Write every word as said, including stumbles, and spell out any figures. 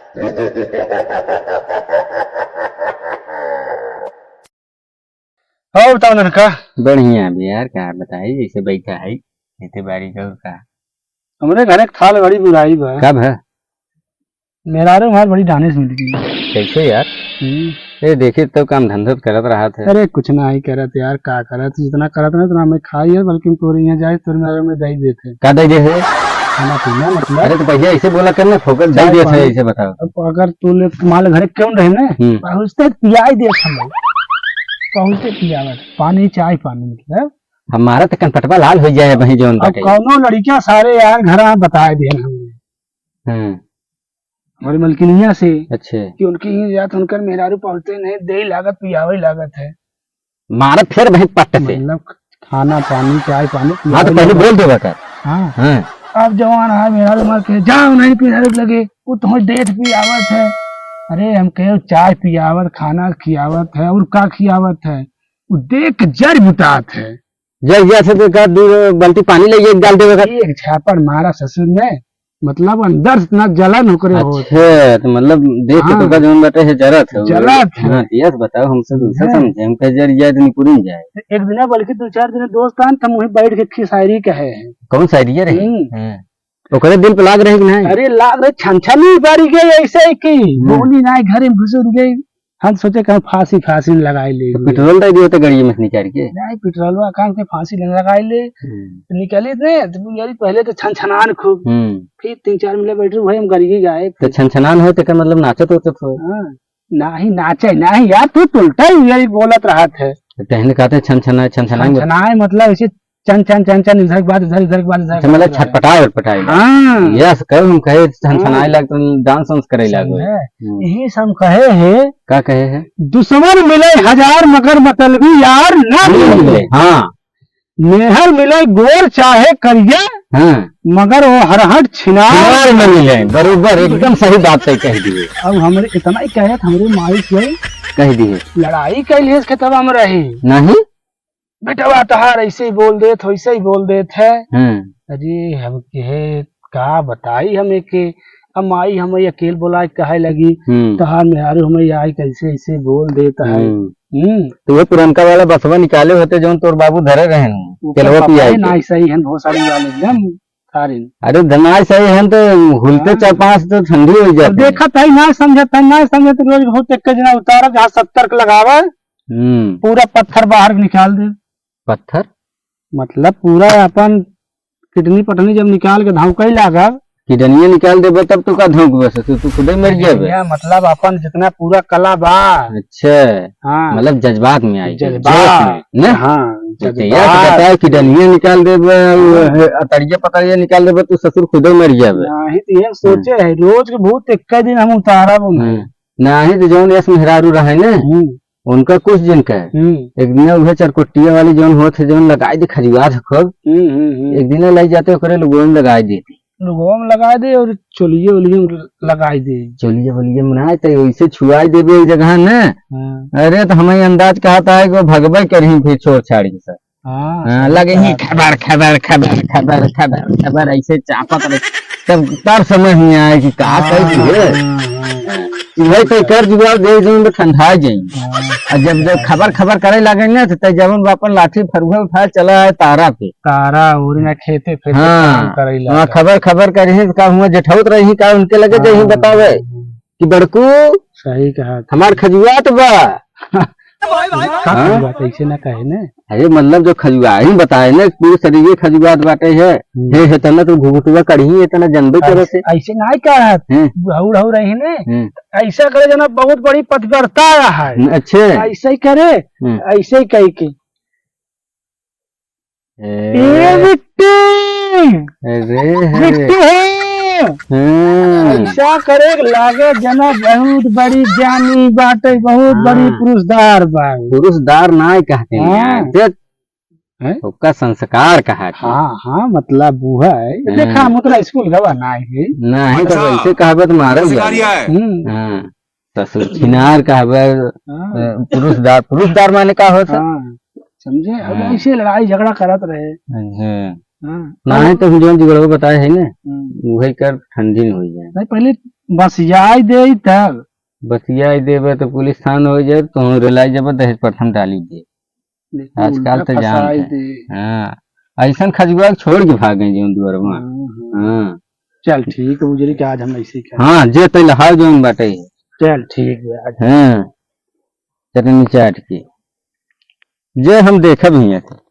और बताओ ननका। बढ़िया बे यार, का बताई, जैसे बैठा है, जैसे बारी का और का। हमरे घर एक थाल बड़ी बुराई बा। कब है? मेहरारू हमार बड़ी डानिस मिल गई। कैसे यार? हम्म। ए, देखी तो काम धंधा तो करत रहा था। अरे कुछ ना ही करत यार, का करत, जितना करत ना उतना हमें खाई है, बल्कि तोरे यहाँ जाए, तोरे मेहरारू में दे देते। का दे दे है? खाना पीना मतलब। अरे तो पहले ऐसे बोला कर ना, फोकट दे चाय दे पानी। है, ऐसे बताओ। अब अगर तू ले माल घरे क्यों रहे ना, हम्म। पहुँचते पियाई दे हम लोग। पहुँचते पियावत, पानी, चाय पानी मतलब। हमारा तो कनपटवा लाल हो जाए वहीं जौन अब बाटे। कौनो लड़कियां सारे यार घर आ बताए दिए हमने। हम्म। हमारी मलकिनिया से अच्छा। कि उनकी ही जात उनकर मेहरारू पहुँचते नहीं, दे लागत पियावे लागत है। मारत फिर वहीं पट्ट से। मतलब खाना पानी, चाय पानी हाँ, तो पियावे पहले लागत। बोल देवा कर। हाँ। हाँ। अब जवान है मेहरारू मार के, "जाओ नहीं मेहरारू लगे, वो तुम्हें देत पियावत है।" अरे हम कहे, "चाय पियावत, खाना खियावत है, और का खियावत है?" वो देख के जर बुतात है। जर गया से तो का दू बाल्टी पानी ले एक डाल देवे का। एक झापड़ मारा ससुर ने, मतलब अंदर से इतना जलन ओकरे होत। अच्छा, तो मतलब देख के हाँ। तो का जौन बाटे है जरत है। जरत है। हाँ, यस बताओ, हमसे दूसरा है। समझे, हम कहे जर जाए तो निकुरिन जाए। एक दिन बल्कि दो चार दिन दोस्त आन, तो हम वहीं बैठ के खी शायरी कहे हैं। कौन शायरी है रे? हम्म। हाँ। ओकरे दिल पे लाग रहे कि नहीं? अरे लाग रहे, छन छन ही पड़ गए ऐसे ही की। हम्म। बोली ना, घर में घुसुर गई। हम सोचे कि हम फांसी, फांसी में लगाई ले। तो पेट्रोल दे दियो तो गाड़ी में से निकाल के। नहीं, पेट्रोलवा कान के फांसी में लगाई ले। हम्म। तो निकली थे, तो यार पहले तो छन छनान खूब। हम्म। फिर तीन चार मिनट बैठे हुए हम गाड़ी के गाए। तो छन छनान हो तो का मतलब नाचत होत हो? हाँ। नाही नाचे, नाही यार, तू तो उल्टा ही यही बोलत रहत है। तो कहने कहते छन छनाए, छन छनाए छन बोल- छनाए मतलब ऐसे चन, चन, चन, चन, इधर के बाद, इधर, इधर के बाद, इधर अच्छा, के मतलब बाद। छटपटाए, उटपटाए। हाँ। यस, कल हम कहे, छनछनाए हाँ। लाग, तो dance, वांस करे लाग। समझे? हम्म। यही से हम कहे हैं। का कहे हैं? दुश्मन मिले हजार मगर मतलबी यार ना नहीं मिले। मिले, हाँ। मेहर मिले गोर चाहे करिया, हाँ। मगर वो हरहट छिनार छिनार न मिले। बरोबर, एकदम सही बात तय कह दिए। अब हमरे इतना ही कहे, हमरे माई से कह दिए। लड़ाई कैलिए खेतवा में रही। नहीं। बेटवा तोहार ऐसे ही बोल देत, वैसे ही बोल देत है। हम्म। अरे हम कहे का बताई हम एके, अब माई हम अकेल बोला के कहे लगी, हम्म। तोहार मेहरारू हमें आई कैसे ऐसे बोल देत है। हम्म। हम्म। तो वो पुरनका वाला बसवा निकाले होते जौन तोर बाबू धरे रहे हैं, वो तेलवा पता पियाई है के। ना, ऐसा ही है बहुत सारी वाले एकदम सारे। अरे धनाई सही है तो हुलते हाँ। चार पांच तो ठंडी हो अब जाती है। देखत है ना समझत है, ना समझत, रोज बहुत एक जना उतारा जहाँ सत्तर के लगावे। हम्म। पूरा पत्थर बाहर निकाल दे। पत्थर? मतलब पूरा अपन किडनी पटनी जब निकाल के धौंकई लागब। किडनिया निकाल देबे तब तो का धौंकबे से, तू, तू खुदे मर जाबे। किडनिया मतलब अपन जितना पूरा कला बा। अच्छा। हाँ। मतलब जज्बात में आई गई, जज्बात। जोश में, ने? हाँ, तो जज्बात। यार बताए किडनिया निकाल देबे, वो अतड़िया पतड़िया निकाल देबे, तू ससुर खुदे मर जाबे। नहीं तो ये सोचे हम्म। है, रोज के भूत एक दिन हम उतारब उन्हें। हम्म। नाही तो जौन यस मेहरारू रहे ने, हम्म। उनका कुछ दिन का है। हम्म। एक दिन उहे चरकोटिया वाली जौन होत है, जौन लगाई दे खजुआत है खूब। हम्म, हम्म, हम्म। एक दिन लाई जाते ओकरे लुगोन लगाई देती। लुगोन लगाई दे और चोलिये ओलिये लगाई दे। चोलिये ओलिये मनाए तो वैसे छुआई देबे एक जगह ने। हाँ। अरे तो हमें अंदाज कहत है कि वो भगबे करही फिर छोड़ छाड़ के सब। हाँ, हाँ, सही लगे ही बात। खबर, खबर, खबर, खबर, खबर, खबर, ऐसे चापत रहे। तब, तब समझ में आए कि का हाँ, कही है। हाँ, हाँ। इहे तो कर जुगाड़ दे दो तो ठंडा जाई। हाँ। और जब, जब खबर, खबर करे लगे ना, तो तब जवन बापन लाठी फरुआ उठा चला आए तारा पे। तारा उरी ना खेते फेते हाँ, काम करे हाँ, लगे। खबर, खबर करे तो का हुआ जेठौत रही का उनके लगे हाँ, जही बतावे हाँ। कि बड़कू सही कहा। हमार खजुआत बा। का हाँ? खजुआत ऐसे ना कहे ने। अरे मतलब जो खजुआ ही बताए ने, पूरे शरीर के खजुआत बाटे है। हम्म। हे, हे, तना तो घुघुटुआ कढ़ी, इतना जनबे करे से। ऐसे, ऐसे ना कहा। हम्म। बुढ़ऊ, बुढ़ऊ रही ने। हम्म। ऐसा करे जना बहुत बड़ी पतिव्रता है। न-, अच्छे। ऐसे ही करे, हम्म। ऐसे ही कह के। ए, ए बिट्टी! अरे, अरे। बिट्टी है। हम्म। ऐसा करे के लागे जना बहुत बड़ी ज्ञानी बाटे, बहुत हाँ। बड़ी पुरुषदार बा। पुरुषदार नाय कहते हैं। हाँ। देख, हैं? ओका संस्कार कहा के। हाँ, हाँ, मतलब वो है। हाँ। देखा, हम उतना स्कूल गवा ना है। नहीं, तो अच्छा। ऐसे कहबे तो मारल जाए। हम्म। हाँ। ससुर छिनार कहबे, हाँ। अ, पुरुषदार, पुरुषदार माने का होता? हाँ, समझे? अब हाँ। ऐसे लड़ाई झगड़ा करत रहे। हाँ। हाँ। नाहीं तो हम जौन जुगड़वा बताए है ना, हम्म। उहे कर ठंडी न होइ जाए। नहीं, पहले बसियाई दे तब। बसियाई देबे तो पुलिस थान होइ जाए, तो हम रेलाई जब दहेज प्रथम डाली दे। लेकिन आजकल उल्टा तो जानत फंसाई है। दे। हाँ, ऐसन खजुआ छोड़ के भागे जौन दुआरवा। हम्म, हम्म। हाँ। चल ठीक है, उजरी के आज हम ऐसे ही करें। हाँ, जे तैल हाव जौन बाटे। चल ठीक है, आज। हाँ, चटनी चाट के। जे हम देखब हियाँ के।